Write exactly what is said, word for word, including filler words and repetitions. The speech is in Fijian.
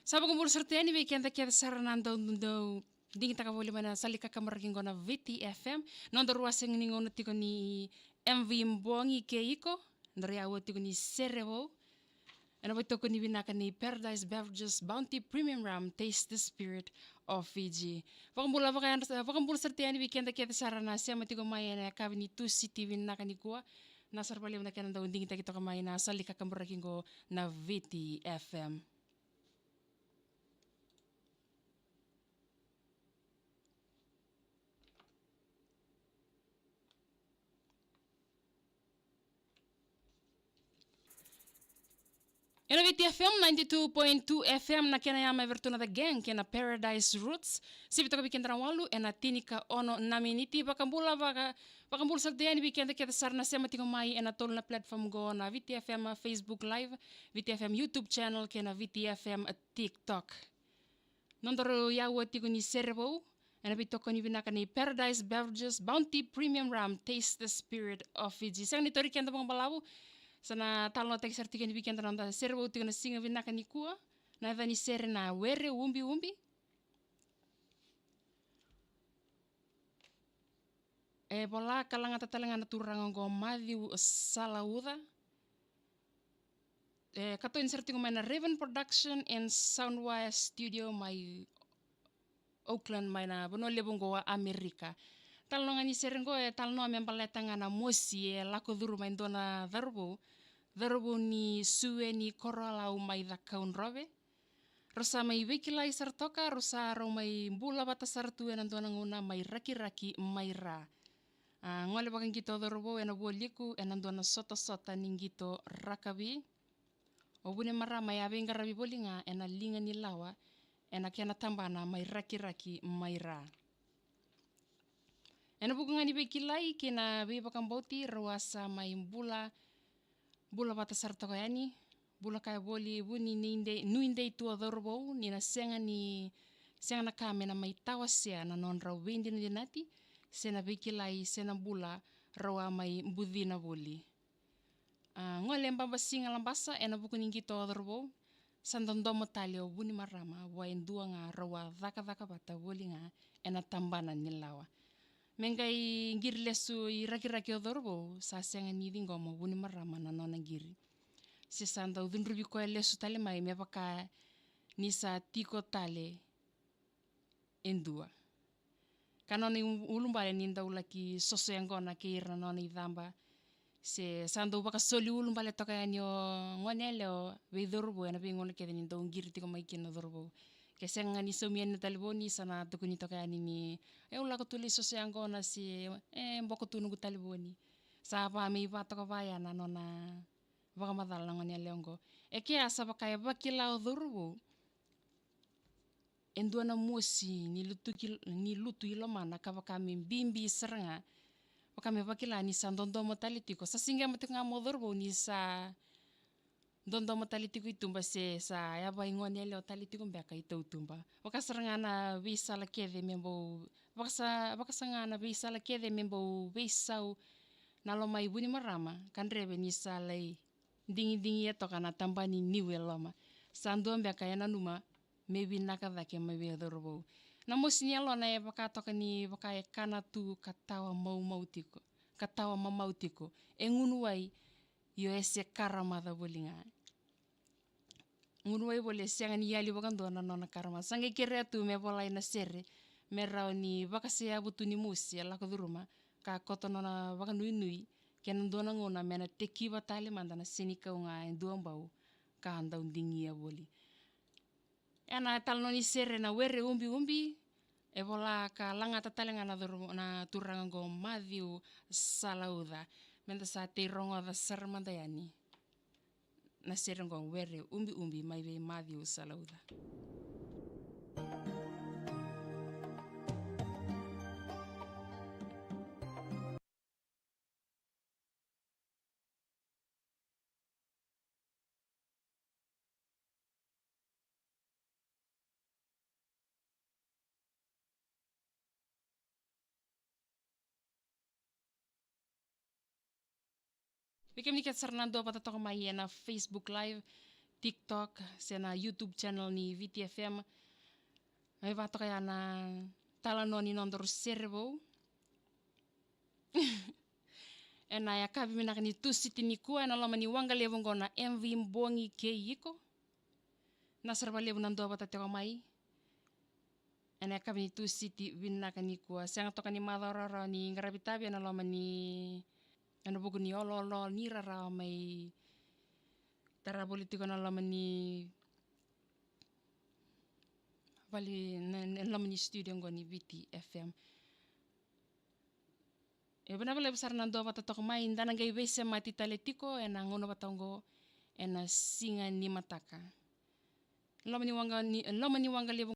Sa vakabula sara tu yani vei keda kece sara na dau, dau digitaka voli mai na sala ni kakaburaki qo na Viti F M. Noda rua sega ni gauna tiko ni M V Bogi kei iko. Daru yawa tiko ni sere vou. Ena veitokoni vinaka ni Paradise Beverages Bounty Premium Rum, Taste the Spirit of Fiji. Vakabula, vaka, vakabula sara tu yani vei keda kece sara na sema tiko mai ena yakavi ni Tusiti vinaka nikua. Na sara vakalevu na kena dau digitaki toka mai na sala ni kakaburaki qo na Viti F M. Ena Viti F M ninety-two point two F M na kena yama e vei ratou na The Gang kei na Paradise Roots. Sivi toka vei keda na walu ena tinikaono na miniti. Vakabula, vaka, vakabula sara tu yani vei keda kece sara na sema tiko mai ena tolu na platform qo na Viti F M Facebook Live, Viti F M YouTube channel kei na Viti F M TikTok. Nodaru yawa tiko ni sere vou ena veitokoni vinaka ni Paradise Beverages Bounty Premium Rum, Taste the Spirit of Fiji. Sega ni tauri keda vakabalavu, sa na talanoataki sara tiko yani vei keda na noda sere vou tiko na siga vinaka nikua. Na yaca ni sere na Were Ubiubi. E vola ka lagata tale ga na turaga oqo Matthew Salauca. E katoni sara tiko mai na Raven Production and Soundwire Studio mai Oakland, mai na vanua levu oqo a Amerika. Talanoa ga ni sere oqo e talanoa me baleta ga na mosi e lako curuma e dua na cauravou, cauravou ni Sueni Koroalau mai Cakaudrove. Rau sa mai veikilai sara toka, rau sa rau mai bula vata sara tu ena dua na gauna mai Rakiraki mai Ra. A gole vakaqito o cauravou ena vualiku ena dua na sotasota ni qito rakavi. O vunimarama e a veiqaravi voli ga ena liga ni lawa ena kena tabana mai Rakiraki mai Ra. Ena vuku ga ni veikilai kei na veivakabauti rau a sa mai bula, bula vata sara toka yani. Bula kaya voli vuni ni dei, nui dei tu o cauravou ni na sega ni, sega na ka me na mai tawasea na nodrau veidinadinati se na veikilai se na bula rau a mai bucina voli. A gole e Babasiga Labasa ena vuku ni qito o cauravou. Sa dodomo tale o vunimarama vua e dua ga rau a cakacaka vata voli ga ena tabana ni lawa. Me qai qiri lesu i Rakiraki o cauravou, sa sega ni ciqoma o vunimarama na nona qiri. Se sa dau cudruvi koya lesu tale mai me vaka ni sa tiko tale e dua. Ka nona i ulubale ni dau laki soso yaqona kei ira na nona icaba. Se sa dau vakasoli ulubale toka yani o gone yalewa vei cauravou ena veigauna kece ni dau qiri tiko mai kina o cauravou. Ke sega ga ni saumi yani na talevoni sa na tukuni toka yani ni, e, au lako tu lai soso yaqona se, e, boko tu noqu talevoni. Sa va me i va toka vaya na nona vakamacala na gone yalewa oqo. E kea sa vaka e vakila o cauravou e dua na mosi ni lutu ki, ni lutu i lomana ka vaka me bibi sara ga. Vaka me vakila ni sa dodomo tale tiko. Sa siqema tiko ga mo cauravou ni sa dodomo tale tiko i tuba se sa yava i gone yalewa tale tiko beka i tautuba. Vaka sara ga na veisala kece me bau, vaka sa, vaka sa ga na veisala kece me bau veisau na loma i vunimarama ka dreve ni sa lai digidigia toka na taba ni niu e loma. Sa dua beka e nanuma me vinaka cake mai vei cauravou. Na mosi ni yalona e vaka toka ni vaka e kana tu ka tawa maumau tiko, ka tawa mamau tiko. E gunu wai, io e se karamaca voli ga. Gunu wai voli e sega ni yali vakadua na nona karamaca. Sa qai kerea tu me volai na sere me rawa ni vakaseyavu tu ni mosi e lako curuma ka koto nona vakanuinui kei na dua na gauna me na tekiva tale mada na senikau ga e dua bau ka dau digia voli. Ena talanoa ni sere na Were Ubiubi, e vola ka lagata tale ga na curu, na turaga oqo Matthew Salauca. Meda sa tei rogoca sara mada yani na sere oqo Were Ubiubi mai vei Matthew Salauca. Vei kemuni kece sara na duavata toka mai ena Facebook Live, TikTok se na YouTube channel ni Viti F M. Mai vatoka ya na talanoa ni nodaru sere vou. Ena yakavi vinaka ni Tusiti nikua, ena loma ni waqa levu oqo na M V Bogi kei iko. Na sara vakalevu na dua vata tiko mai. Ena yakavi ni Tusiti vinaka nikua. Sega toka ni macawa rawarawa ni qaravi tavi ena loma ni, ena vuku ni oloolo ni rarawa mai tara voli tiko na loma ni vale, na, na loma ni studio oqo ni Viti F M. E vinaka vakalevu sara na dua vata toka mai, da na qai veisemati tale tiko ena gauna vata oqo ena siga ni mataka. Loma ni waqa ni, loma ni waqa levu